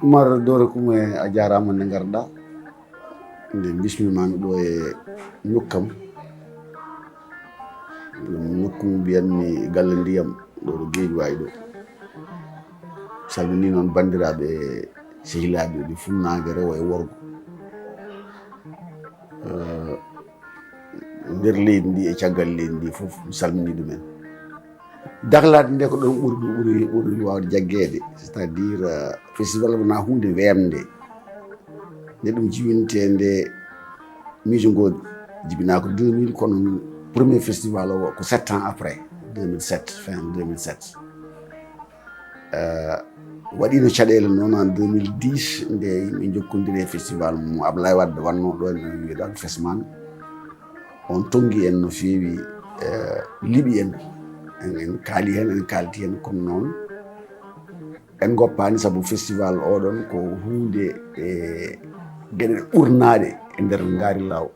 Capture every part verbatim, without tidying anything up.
Umar Doro Kume, a jaaraama nde ngarɗa. Nde bismimaami ɗo e nokkam, nokku mo mbiyanmi galle ndiyam ɗo, ɗo Geejuwaay ɗo. Salmini noon banndiraaɓe sehilaaɓe ɓe funnaange rewo e worgo. Eh, nder leydi ndi e caggal leydi ndi fof, mi salmini ɗumen. Daklaade nde ko ɗon ɓuri, ɓuri, ɓuri waawde jaggeede, c'est-à-dire, euh, festival wonaa huunde weemde. Nde ɗum jibintee nde, miijo ngo jibinaa ko deux mille, kono premier festival o ko sept ans après, deux mille sept, fin deux mille sept. Euh, waɗiino caɗeele noon en deux mille dix, nde yimɓe njokkondiri e festival mo Ablaye Wade wannoo ɗo, en wiyeɗo Fesman. On tonngi en no feewi, eh, liɓi en. En, en kaali heen, en kaalti heen, kono noon en ngoppaani, sabu festival oɗon ko huunde e geɗe ɓurnaaɗe e nder ngaari law.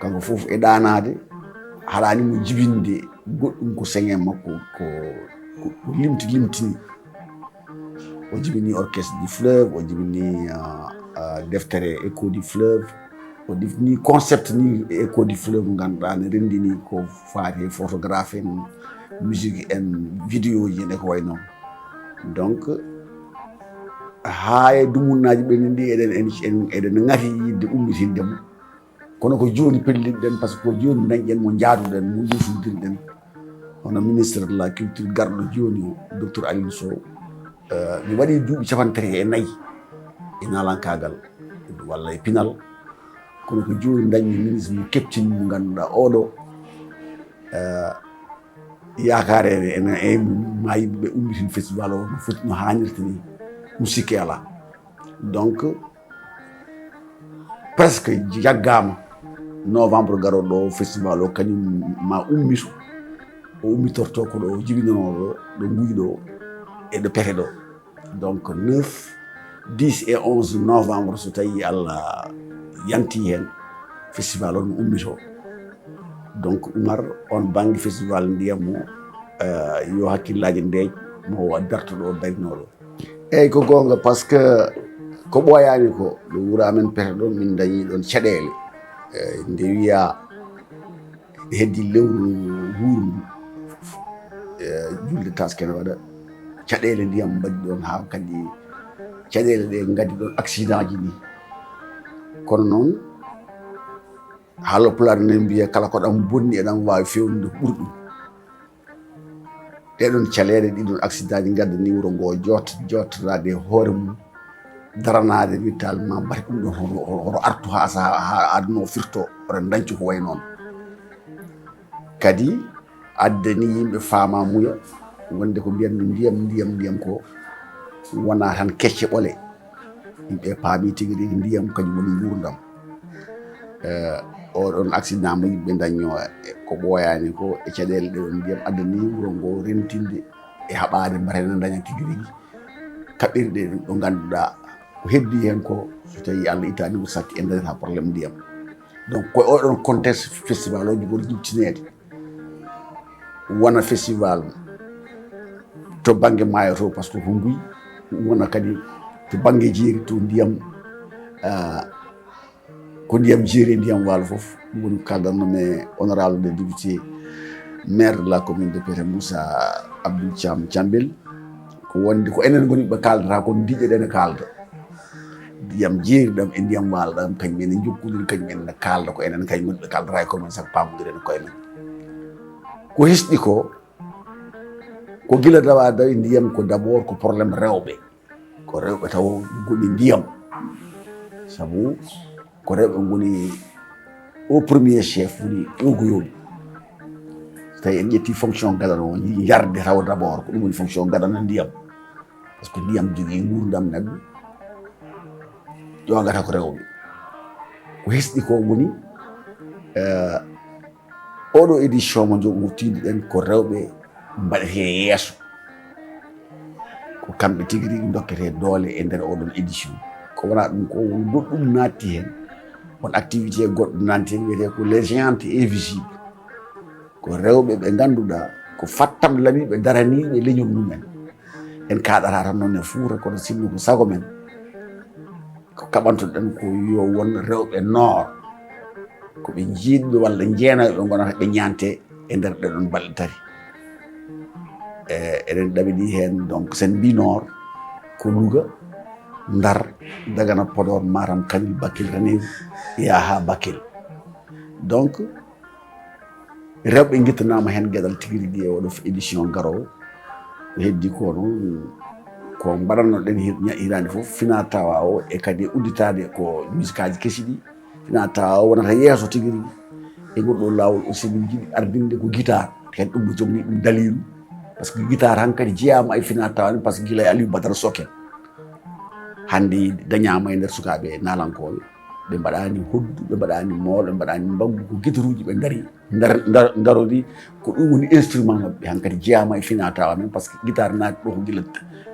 Kanko fof e ɗaanaade, haɗaani mo jibinde goɗɗum ko seŋe makko, ko, ko, ko limti, limtini. O jibini Orchestre du Fleuve, o jibini, ah, ah, deftere Écho du Fleuve, o jibini concept ni Écho du Fleuve, mo ngannduɗaa ne renndini ko faati e photographe en, musique en, vidéo ji en e ko wayi noon. Donc, haa e dumunnaaji ɓenni ɗi eɗen, en, en, eɗen ŋati yiɗde ummitinde mo. Kono ko jooni pellitɗen, par ce que ko jooni dañɗen mo, njaaduɗen mo, yuusindirɗen. Hono ministre de la culture garɗo jooni o, docteur Aliou Sow, eh, mi waɗi duuɓi capanɗe tati e nayi e naalankaagal walla e pinal. Kono ko jooni dañmi ministre mo keptin mo ngannduɗaa oɗo, eh, yaakaare ene, ene e mum, ma yimɓe ɓe ummitin festival o no foti, no haanirta ni, ɗum sikke alaa. Donc, presque jaggaama novembre garooɗo o, festival o kañum ma ummito. O ummitorto ko ɗo o jibinanoo ɗo, ɗo Nguy ɗo e ɗo Pete ɗo. Donc, neuf, dix et onze novembre, so tawi Allah yanti heen, festival o no ummito. Donc, Umar, on bannge festival ndiyam o, eh, yo hakkillaaji ndeeƴ mo darto ɗo, darinoo ɗo. Eeyi, ko goonga, par ce que ko ɓooyaani ko, ɗo wuro amen Pete ɗo, min dañii ɗoon caɗeele. Eh, nde wiyaa heddi lewru wuurndu, eh, julde taske ene waɗa, caɗeele ndiyam mbaɗi ɗoon, haa kadi caɗeele ɗe ngaddi ɗoon accident ji ni. Kono noon, Haaloɓe Pulaar ne mbiya, "Kala ko ɗam bonni, eɗam waawi feewnude ko ɓuri ɗum." Ɗee ɗoon caɗeele, ɗii ɗoon accident ji ngaddanii wuro ngoo joot-, jooɗtoraade e hoore mum, daranaade, wittaade ma mbaɗe ɗum ɗoon, hoto, hoto, hoto artu haa sa-, haa aduna o firto, hoto dañcu ko wayi noon. Kadi addani yimɓe faamaamuya wonde ko mbiyanmi ndiyam, ndiyam, ndiyam ko wonaa tan kecce ɓole. Yimɓe paami tigi rigi ndiyam kañum woni nguurndam. Eh, oɗon accident mo yimɓe dañnoo, eh, ko ɓooyaani ko e caɗeele ɗe woni ndiyam addani wuro ngo rentinde e haɓaade mbaɗa ene daña tigi rigi kaɓirɗe ɗo ngannduɗaa ko heddi heen ko, so tawi Allah ittaani ko satti en dañata probléme ndiyam. Donc, ko oɗon contexte festival o jogori jibtineede. Wona festival to bannge maayo to, par ce que ko Nguy, wona kadi to bannge jeeri to ndiyam, ah, ko ndiyam jeeri e ndiyam waalo fof. Ɗum woni ko kaaldanno mi honorable député, maire de la commune de Pete, Moussa Abdoul Thiam Thiambel. Ko wonde ko enen ngoni ɓe kaaldata, kono diƴƴe ɗe ne kaalda. Ndiyam jeeri ɗam e ndiyam waalo ɗam, kañum en njokkodiri, kañum en ne kaalda, ko enen kañum ngoni ɓe kaaldata e koye men, sabu paamodiri en koye men. Ko hesɗi ko, ko gila dawa dawi ndiyam ko d'abord ko problème rewɓe. Ko rewɓe taw ngoni ndiyam. Sabu ko rewɓe ngoni au premier chef, woni ƴogoyooɓe. So tawi en ƴetti fonction gadano o, jarde taw d'abord, ko ɗum woni fonction gadano ndiyam. Par ce que ndiyam jogii nguurndam neɗɗo, ƴoogata ko rewɓe. Ko hesɗi ko woni, eh, oɗo édition mo jogortiiɗen ko rewɓe mbaɗetee yeeso. Ko kamɓe tigi rigi ndokketee doole e nder oɗon édition. Ko wonaa ɗum ko, won goɗɗum naatti heen. Won activité goɗɗo naatti heen, wiyetee ko les géantes invisibles. Ko rewɓe ɓe ngannduɗaa ko fattam lamiiɓe daraniiɓe leñol mumen. En kaaɗata tan noon e Fuuta, kono sinno ko sago men, ko kaɓantoɗen ko yo won rewɓe noor, ko ɓe jiiɗɓe walla jeenayɓe ngonata ɓe ñaante e nder ɗeɗon balɗe tati. E, eɗen ɗaɓɓi heen, donc, sen mbi noor, ko Louga, Ndar, Dagana, Podor, Matam, Kanel, Bakel, Ranérou, yaha Bakel. Donc, rewɓe ngittanaama heen geɗal tigi rigi e oɗo édition garoowo. Ko heddi ko noon, ko mbaɗannoɗen hir-, ña-, hiraande fof, fina tawa o, e kadi e udditaade ko musique aji kesi ɗi, fina tawa o wonata yeeso tigi rigi. E ngol ɗo laawol aussi, min njiɗi ardinde ko guitare, kadi ɗum no jogni ɗum daliilu, parce que guitare hankadi jeyaama e fina tawa ni, parce que gila e Aliou Badara Soke. Hannde dañaama e nder sukaaɓe naalankooɓe. Ɓe mbaɗaani hoddu, ɓe mbaɗaani mool, ɓe mbaɗaani mbaggu, ko gitaruuji ɓe ndari, ndar-, ndar-, ndarori, ko ɗum woni instrument maɓɓe. Hankadi jeyaama e fina tawa men, parce que guitare naati ɗo ko gila,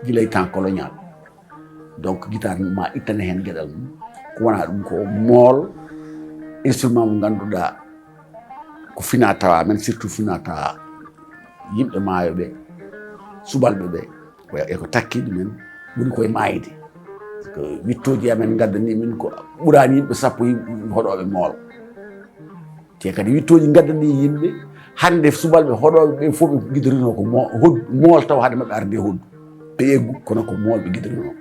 gila e temps colonial. Donc, guitare ma ittane heen geɗal mum. Ko wona ɗum ko mool, instrument mo ngannduɗaa ko fina tawa men, surtout fina tawa yimɓe maayo ɓe, subalɓe ɓe, ko e ko takki ɗumen woni koye maayde. Parce que wittooji amen ngaddani min ko ɓuraani yimɓe sappo yimɓe hoɗooɓe mool. Te kadi wittooji ngaddani yimɓe, hannde subalɓe hoɗooɓe ɓe fof ɓe gidorinoo ko mo-, hod-, mool taw hade maɓɓe arde hoddu. Ɓe eggu, kono ko mool ɓe gidorinoo.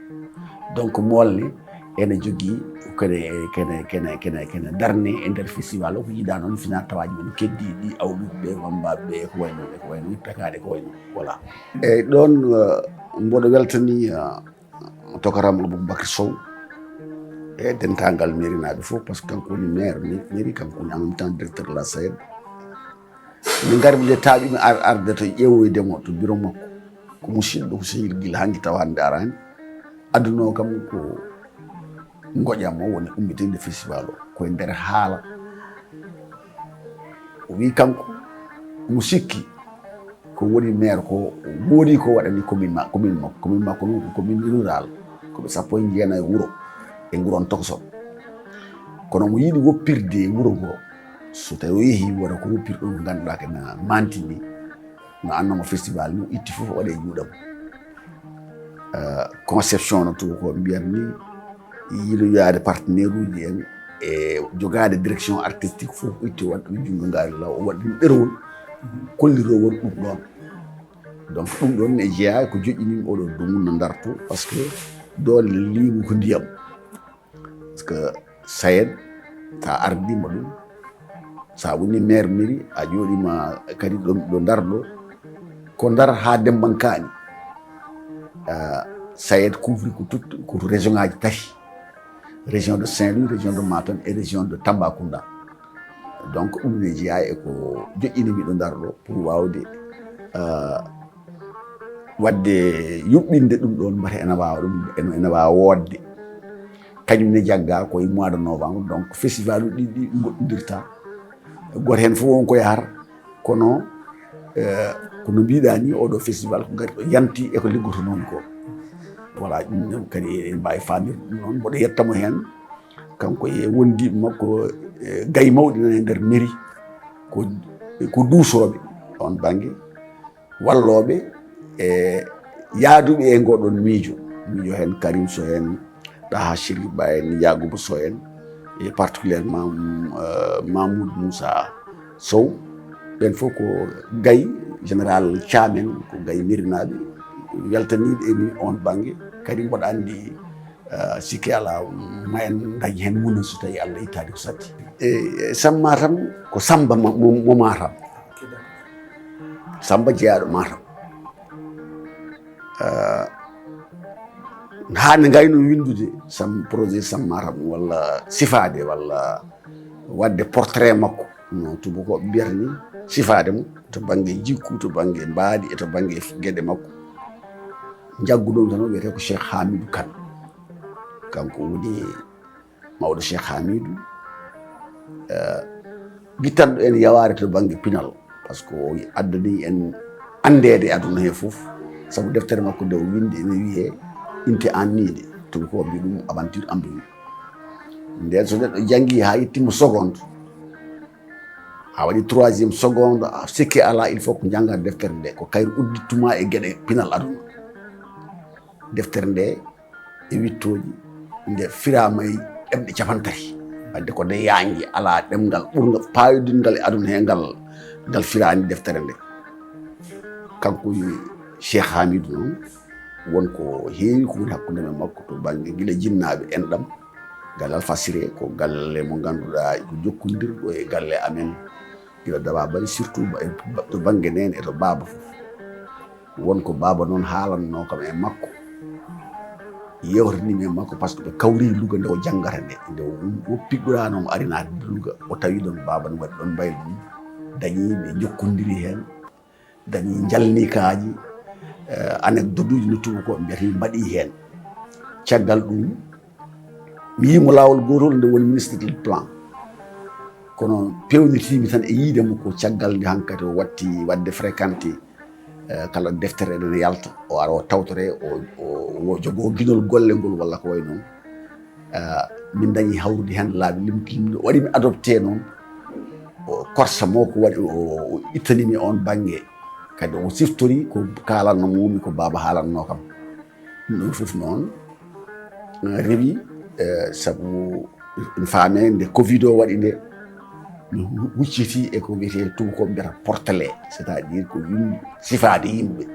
Donc mool ne ene jogii kene, kene, kene, kene, kene darne e nder festival o, ko yiɗaa noon fina tawaaji men keddi ɗi, Awluɓe, Wambaaɓe, e ko wayi noon, e ko wayi noon, Pekaaɗe, ko wayi noon. Voilà. Eyyi, ɗoon, eh, mboɗo weltani, eh, tokaram Aboubacry Sow e denndaangal mairie naaɓe fof, parce que kanko woni maire ma-, mairie, kanko woni en même temps directeur de la SAED. Min ngari nde taaɓi mi ar-, arde to ƴeewoyde mo to bureau makko. Ko musidɗo, ko sehil gila hanki tawa hannde araani. Adduno kam ko ngoƴam o woni ummitinde festival o. Ko e nder haala. O wi kanko, mo sikki ko woni maire ko woodi ko waɗani commune ma-, commune makko. Commune makko noon ko commune rurale. Ko ɓe sappo e jeenayo wuro e nguron tokoson. Kono mo yiɗi woppirde e wuro ngo, so tawi o yehi, wona ko woppirɗo ko ngannduɗaa ko na mantini, no annoma festival ni, itti fof waɗe e juuɗam. Eh, conception no tubakoɓe mbiyata ni, yiiloyaade partenaire uji en e jogaade direction artistique fof, itti waɗ ɗum junngo ngaari law, o waɗi ɗum ɗerewol, kollirowol ɗum ɗoon. Donc ɗum ɗoon ne jeyaa ko joƴƴinimi oɗo dumunna ndartu, parce que doole liimu ko ndiyam. Parce que SAED, sa ardima ɗum, sa woni maire mairie, a jooɗima kadi ɗo, ɗo Ndar ɗo, ko Ndar haa Dembankaani. Ah, SAED couvri ko tout, ko région ngaji tati. Région de Saint-Louis, région de Matam et région de Tambacounda. Donc ɗum ne jeyaa e ko joƴƴinimi ɗo Ndar ɗo pour waawde, ah, waɗde yuɓɓinde ɗum ɗoon, mbata ena waawa ɗum, ena, ena waawa woodde. Kañum ne jagga ko e mois de novembre, donc festival uji ɗi, ɗi goɗɗodirta. Gooto heen fof won ko yahata, kono, eh, ko no mbiɗa ni, oɗo festival ko gari ɗo yanti e ko liggotonoomi ko. Voilà, ɗum ɗon kadi en mbaawi faamirde ɗum noon. Mboɗo yetta mo heen, kanko e wondiiɓe makko, eh, gayi mawɗi nan e nder mairie, ko, ko duusooɓe oon bannge. Wallooɓe e yahduɓe e ngoɗon miijo. Miijo heen Karim Sow en, Taha Chérif Ba en, Yaaguba Sow en, et particulièrement, euh, Mahmoud Moussa Sow. Ɓen fof ko gayi, général Thiam en, ko gayi Mérinaaɓe, weltaniiɓe e min oon bannge. Kadi mboɗo anndi, eh, sikke alaa, ma en ndañ heen mune so tawii Allah ittaani ko satti. E, e Sam Matam, ko Samba ma-, mo, mo Matam. Samba jeyaaɗo Matam. Eh, haa nde ngayno winndude Sam, projet Sam Matam, walla sifaade, walla waɗde portrait makko, no tubakooɓe mbiyata ni, sifaade mo to bannge jikku, to bannge mbaadi, e to bannge geɗe makko. Njagguɗon tan o wiyetee ko Cheikh Hamidou Kane. Kanko woni mawɗo Cheikh Hamidou, eh, gittanɗo en yawaare to bannge pinal, parce que o addani en anndeede e aduna he fof, sabu deftere makko nde o winndi ene wiyee Inte en Nuit, to ko mbi ɗum Aventure en Nuit. Nden so neɗɗo janngi haa yettima seconde, a waɗi troisième seconde, a sikki alaa, il faut ko njanngaa deftere nde, ko kayru uddittuma e geɗe pinal aduna. Deftere nde e wittooji nde firaama e ɗemɗe capantati. Wadde ko nde yaangi, alaa ɗemngal ɓurngal paayodingal e aduna he ngal, ngal firaani deftere nde. Kanko Cheikh Hamidou noon, won ko heewi ko woni hakkunde men makko to bannge gila jinnaaɓe enɗam. Galle Alpha Siré ko galle mo ngannduɗaa ko jokkondirɗo e galle amen gila Dabaabaari, surtout ba-, to bannge neene e to baaba fof. Won ko baaba noon haalannoo kam e makko, yeewtanii mi e makko, par ce que ɓe kawri Louga nde o janngata nde, nde o woppi Qur'aana o arinaade Louga, o tawi ɗoon baaba no waɗi ɗoon mbaylu mum, dañii ɓe njokkondiri heen, dañii njalnikaaji, eh, anecdote uji no tuubakooɓe mbiyata, mi mbaɗii heen. Caggal ɗum, mi yii mo laawol gootol nde woni ministre du plan. Kono peewnitiimi tan e yiide mo ko caggal nde hankadi o watti waɗde fréquenté, eh, kala deftere eɗen yalta, o ara o tawtore, o, o, o jogoo giñol golle ngol walla ko wayi noon. Eh, min dañi hawrude heen laabi limti limti, o waɗi mi adopté noon, o korsa mo ko waɗi, o, o ittani mi oon bannge. Kadi o siftori ko kaalanno mumi ko baaba haalannoo kam. Ɗum ɗoon fof noon, eh, rewi, eh, sabu ene faamee nde covid o waɗi nde, mi hu-, hucciti e ko wiyetee tuubakooɓe mbiyata portele, c'est-à-dire ko yim-, sifaade yimɓe.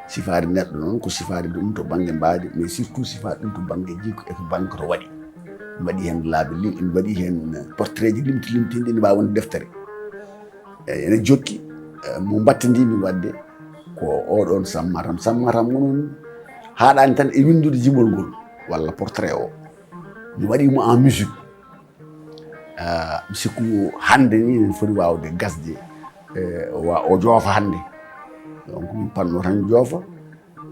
Sifaade neɗɗo noon ko sifaade ɗum to bannge mbaadi, mais surtout sifaade ɗum to bannge jikku e to bannge ko to waɗi. Mi waɗi heen laabi lim-, mi waɗi heen portrait ji limti limtinɗi, ene mbaawi wonde deftere. Eyi, ene jokki, eh, mo mbattindimi waɗde ko oɗon Sam Matam. Sam Matam o noon haaɗaani tan e winndude jimol ngol walla portrait o. Mi waɗi mo en musique. Ah, mi sikku hannde ni ene foti waawde gasde, eh, o wa-, o joofa hannde. Donc, min panno tan joofa.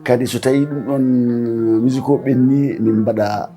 Kadi so tawii ɗum ɗoon musique o ɓenni, min mbaɗa